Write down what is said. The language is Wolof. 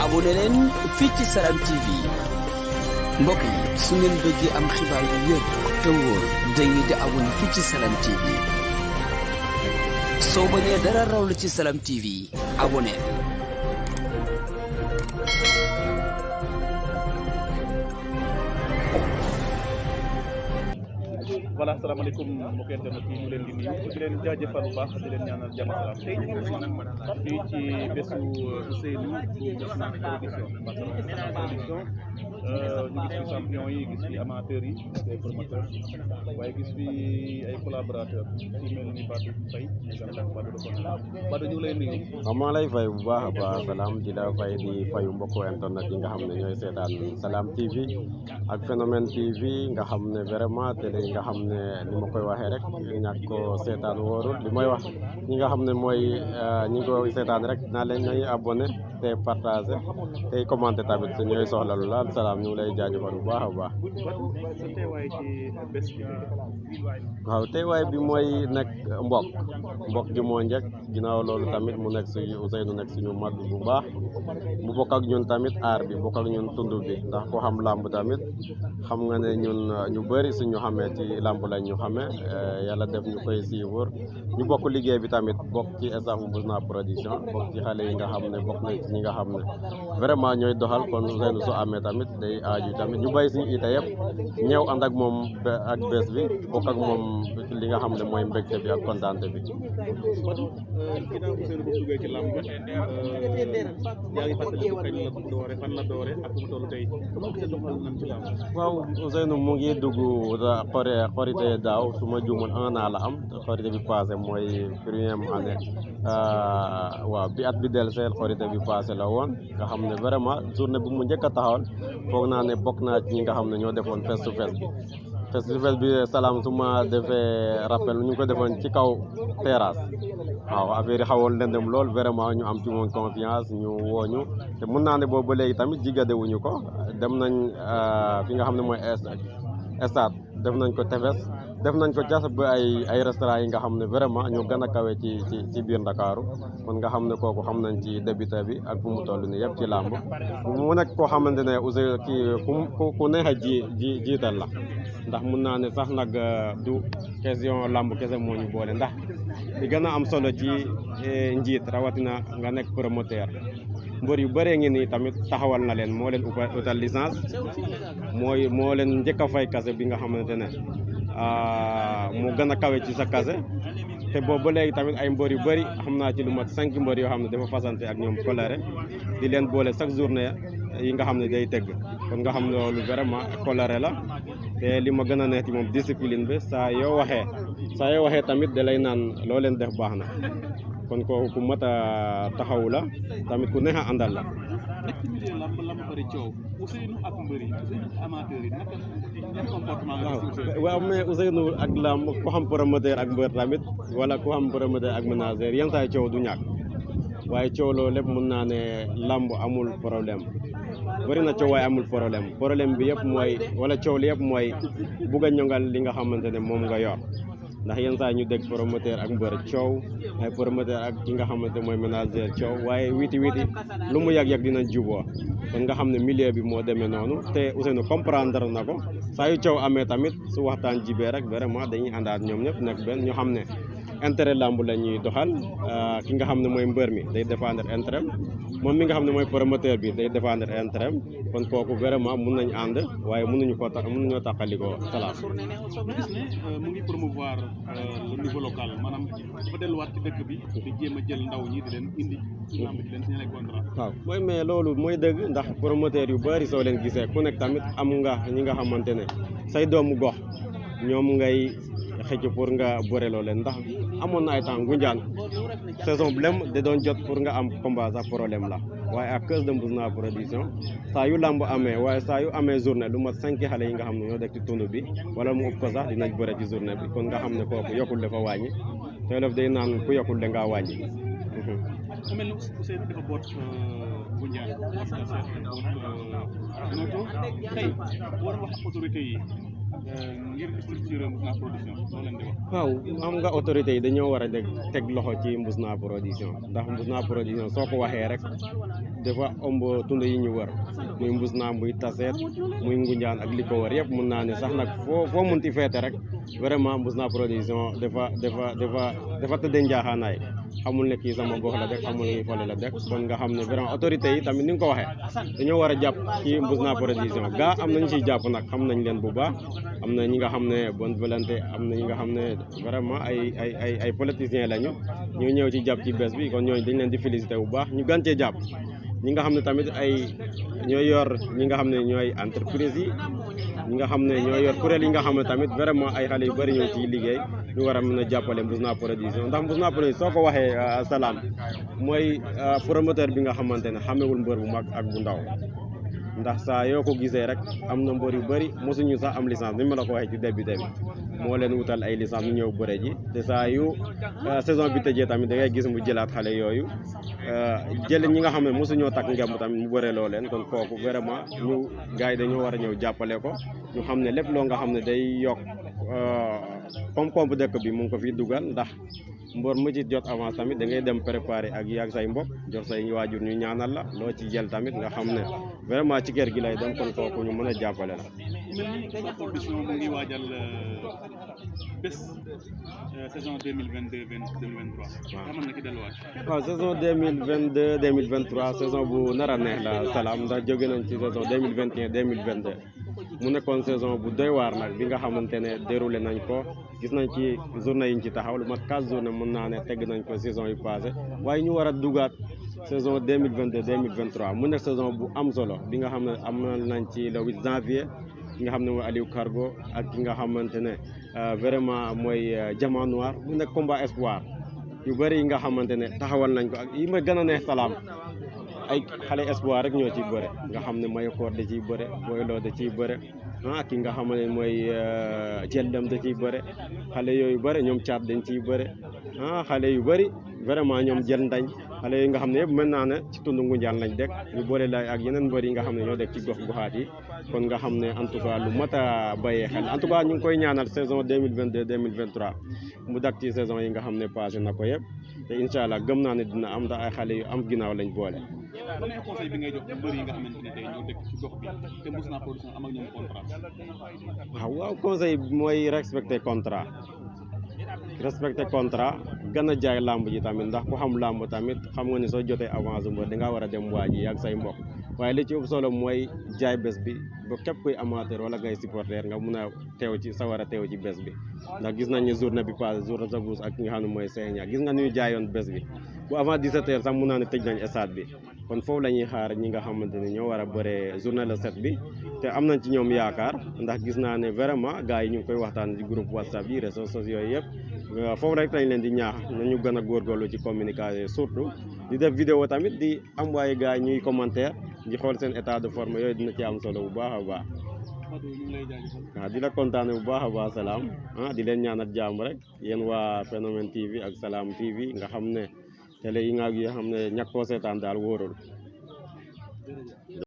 abonné leen fii ci Salam TV mbokk yi su ngeen bëggee am xibaar yu wér te wóor dañuy di abonné fii ci Salam TV soo bañee dara raw la ci Salam TV abonné. voilà asalaamaaleykum mbokk internet yi ñu leen di nuyu di leen jaajëfal bu baax di leen ñaanal jàmm salaam tey ñu ngi fii ci bésu Ousseynou bu Gaston Production ñu gis fi champion yi gis fi amateurs yi des promoteurs waaye gis fi ay collaborateurs ci mel ni Badou Faye ñu gën a def Badou de Badou ñu ngi lay nuyu. waaw maa lay fay bu baax a baax Salam di la fay di fayu mbokku internet yi nga xam ne ñooy seetaan Salam TV ak Phénomène TV nga xam ne vraiment télé yi nga xam ne ni ma koy waxee rek ñàkk ko seetaan wóorul li may wax ñi nga xam ne mooy ñi ngi ko seetaan rek naa leen nañu abonné te partagé tey commenté tamit su ñooy soxla lu laal Salam ñu ngi lay jaajëfal bu baax a baax. sa teewaay ci bés bi. waaw teewaay bi mooy nekk mbokk gi moo njëkk ginnaaw loolu tamit mu nekk suñu Ousseynou nekk suñu mag bu baax mu bokk ak ñun tamit aar bi bokk ak ñun tund bi ndax ko xam làmb tamit xam nga ne ñun ñu bëri suñu xamee ci làmb lañ ñu xamee yàlla def ñu koy suivre ñu bokk liggéey bi tamit bokk ci staff bu Bousna Production bokk ci xale yi nga xam ne bokk nañ ci ñi nga xam ne vraiment ñooy doxal kon Ousseynou su amee tamit day aaju tamit ñu bàyyi suñu ite yëpp ñëw ànd ak moom ak bés bi bokk ak moom li nga xam ne mooy mbégte bi ak kontaante bi. Badou ginnaaw Ousseynou bu duggee ci làmb yaa ngi fàttali kañ la doore fan la doore ak mu toll tey sa doxal nam ci làmb. waaw Ousseynou mu ngi dugg xorite daaw su ma juumul 1 an la am xorite bi passé mooy première année waaw bi at bi delseel xorite bi passé la woon nga xam ne vraiment journée bi mu njëkk a taxawal foog naa ne bokk naa ci ñi nga xam ne ñoo defoon face to face bi festival bi Salam su ma defee rappel ñu ngi ko defoon ci kaw terrasse waaw affaire yi xawoon lëndëm lool vraiment ñu am ci moom confiance ñu wooñu te mun naa ne boobu ba léegi tamit jigadewuñu ko dem nañ fi nga xam ne mooy stade def nañ ko tefes def nañ ko cas ba ay restaurant yi nga xam ne vraiment ñu gën a kawe ci biir Ndakaaru kon nga xam ne kooku xam nañ ci débuté bi ak fu mu toll nii yëpp ci làmb mu nekk koo xamante ne aussi kii ku neex a jiital la ndax mun naa ne sax nag du question làmb kese moo ñu boole ndax li gën a am solo ci njiit rawatina nga nekk promoteur mbër yu bëree ngi nii tamit taxawal na leen moo leen utal licence moo leen njëkk a fay kase bi nga xamante ne moo gën a kawe ci sa kase te boobu ba léegi tamit ay mbër yu bëri xam naa ci lu mat 5 mbër yoo xam ne dafa fasante ak ñoom colère di leen boole chaque journée yi nga xam ne day tëgg kon nga xam ne loolu vraiment colère la te li ma gën a neex ci moom discipline bi saa yoo waxee tamit da lay naan loo leen def baax na kon kooku ku mat a taxawu la tamit ku neex a àndal la. waaw mais Ousseynou ak làmb ku xam promoteur ak mbër tamit wala ku xam promoteur ak manager yenn saa coow du ñàkk waaye coow loolu lépp mën naa ne làmb amul problème bëri na coow waaye amul problème bi yëpp mooy wala coow li yëpp mooy bugg a ñongal li nga xamante ne moom nga yor ndax yenn saa ñu dégg promoteur ak mbër coow ay promoteur ak ki nga xamante mooy manager coow waaye witi lu mu yàgg dinañ juboo kon nga xam ne milieu bi moo demee noonu te Ousseynou comprendre na ko saa yu coow amee tamit su waxtaan jibee rek vraiment dañuy àndaat ñoom ñëpp nekk benn ñu xam ne intérêt làmb la ñuy doxal ki nga xam ne mooy mbër mi day défendre intérêt moom mi nga xam ne mooy promoteur bi day défendre intérêt kon kooku vraiment mun nañu ànd waaye mënuñoo tàqalikoo Salam. ñu gis ne mu ngi promouvoir le niveau local maanaam dafa delluwaat ci dëkk bi di jéem a jël ndaw ñi di leen indi ci làmb di leen signaler contrat. waaw mooy mais loolu mooy dëgg ndax promoteur yu bëri soo leen gisee ku nekk tamit am nga ñi nga xamante ne say doomu gox ñoom ngay xëcc pour nga boreloo leen ndax amoon na ay temps Ngunjaan saison bu lem da doon jot pour nga am combat sax problème la waaye à cause de Bousna Production saa yu làmb amee waaye saa yu amee journée lu mat 5 xale yi nga xam ne ñoo dekk ci tund bi wala mu ëpp ko sax dinañ bëre ci journée bi kon nga xam ne kooku yokkul dafa wàññi te loolu day naan ku yokkul da ngaa wàññi. ku mel ni Ousseynou dafa boot Ngunjaan boot Noto tey war a wax autorité yi ngir structurer Mbusnaa production loo leen di wax. waaw xam nga autorités yi dañoo war a teg loxo ci Mbusnaa production ndax Mbusnaa production soo ko waxee rek dafa ëmb tund yi ñu wër muy Mbusnaa muy Taseet muy Ngunjaan ak li ko wër yëpp mun naa ne sax nag foo munti feete rek vraiment Mbusnaa production dafa tëddee njaaxaanaay xamul ne kii sama gox la dëkk xamul ne fële la dëkk kon nga xam ne vraiment autorités yi tamit ni nga ko waxee dañoo war a jàpp ci Mbusnaa production gaa am nañu ciy jàpp nag xam nañ leen bu baax am na ñi nga xam ne bonne volonté am na ñi nga xam ne vraiment ay politiciens lañu ñu ñëw ci jàpp ci bés bi kon ñooñu dañ leen di féliciter bu baax ñu gàncee jàpp ñi nga xam ne tamit ñooy yor ñi nga xam ne ñooy entreprise yi ñi nga xam ne ñooy yor kuréel yi nga xam ne tamit vraiment ay xale yu bëri ñoo ciy liggéey ñu war a mën a jàppale Mbusnaa production ndax Mbusnaa production soo ko waxee salaam mooy promoteur bi nga xamante ne xamewul mbër bu mag ak bu ndaw ndax saa yoo ko gisee rek am na mbër yu bëri mosuñu sax am licence ni ma la ko waxee ci début bi moo leen wutal ay licence ñu ñëw bëre ji te saa yu saison bi tëjee tamit da ngay gis mu jëlaat xale yooyu jël ñi nga xam ne mosuñoo takk ngemb tamit mu bëre loo leen kon kooku vraiment ñu gars yi dañoo war a ñëw jàppale ko ñu xam ne lépp loo nga xam ne day yokk koom-koom bu dëkk bi mu ngi ko fi dugal ndax mbor mu ci jot avance tamit da ngay dem préparer ak yaag say mbokk jox say waajur ñu ñaanal la loo ci jël tamit nga xam ne vraiment ci kër gi lay dem kon kooku ñu mën a jàppale la. mel ni Mbusnaa production mu ngi waajal bés saison 2022 2023. waaw mën na ci delluwaat. waaw saison 2022 2023 saison bu nar a neex la salaam ndax jóge nañ ci saison 2021 2022 mu nekkoon saison bu doy waar nag bi nga xamante ne déroulé nañ ko gis nañ ci journée yi ñu ci taxaw lu mat 4 journée mën naa ne tegg nañ ko saison yu passé waaye ñu war a dugaat saison 2022 2023 mu nekk saison bu am solo bi nga xam ne am nañ ci le 8 janvier ki nga xam ne mooy Aliou Cargo ak ki nga xamante ne vraiment mooy Diamant Noir mu nekk combat espoir yu bëri yi nga xamante ne taxawal nañ ko ak yi ma gën a neex salaam ay xale espoir rek ñoo ciy bëre nga xam ne Mayakor da ciy bëre Boylo da ciy bëre ki nga xam ne mooy Jellem da ciy bëre xale yooyu bëre ñoom caat dañ ciy bëre xale yu bëri vraiment ñoom jël ndañ xale yi nga xam ne yëpp mën naa ne ci tund Ngunjaan lañ dekk ñu boole la ak yeneen mbër yi nga xam ne ñoo dekk ci gox goxaat yi kon nga xam ne en tout cas lu mat a bàyyee xel en tout cas ñu ngi koy ñaanal saison 2022 2023 mu dak ci saison yi nga xam ne passé na ko yëpp te incha allah gëm naa ne dina am ndax ay xale yu am ginnaaw lañ boole. ban ay conseil bi ngay jox mbër yi nga xamante ne tey ñoo dëkk ci gox bi te Mbusnaa production am ak ñoom contrat. waaw conseil bi mooy respecter contrat gën a jaay làmb ji tamit ndax ku xam làmb tamit xam nga ni soo jotee avance mbër da ngaa war a dem waaji ak say mbokk waaye li ci ëpp solo mooy jaay bés bi ba képp kuy amateur wala ngay supporter nga mun a teew ci sa war a teew ci bés bi ndax gis nañ ne journée bi passé journée sa bouse ak ki nga xam ne mooy Seynia gis nga ni ñu jaayoon bés bi bu avant 17h sax mun naa ne tëj nañ stade bi kon foofu la ñuy xaar ñi nga xamante ne ñoo war a bëree journée le 7 bi te am nañ ci ñoom yaakaar ndax gis naa ne vraiment gars yi ñu ngi koy waxtaan ci groupe WhatsApp yi réseaux sociaux yëpp foofu rek lañ leen di ñaax nañu gën a góorgóorlu ci communication surtout di def vidéo tamit di envoyé gars yi ñuy commentaire di xool seen état de forme yooyu dina ci am solo bu baax a baax waaw di la kontaane bu baax a baax salaam di leen ñaanal jàmm rek yéen waa Phénomène TV ak Salam TV nga xam ne télé yi nga xam ne ñàkk koo seetaan daal wóorul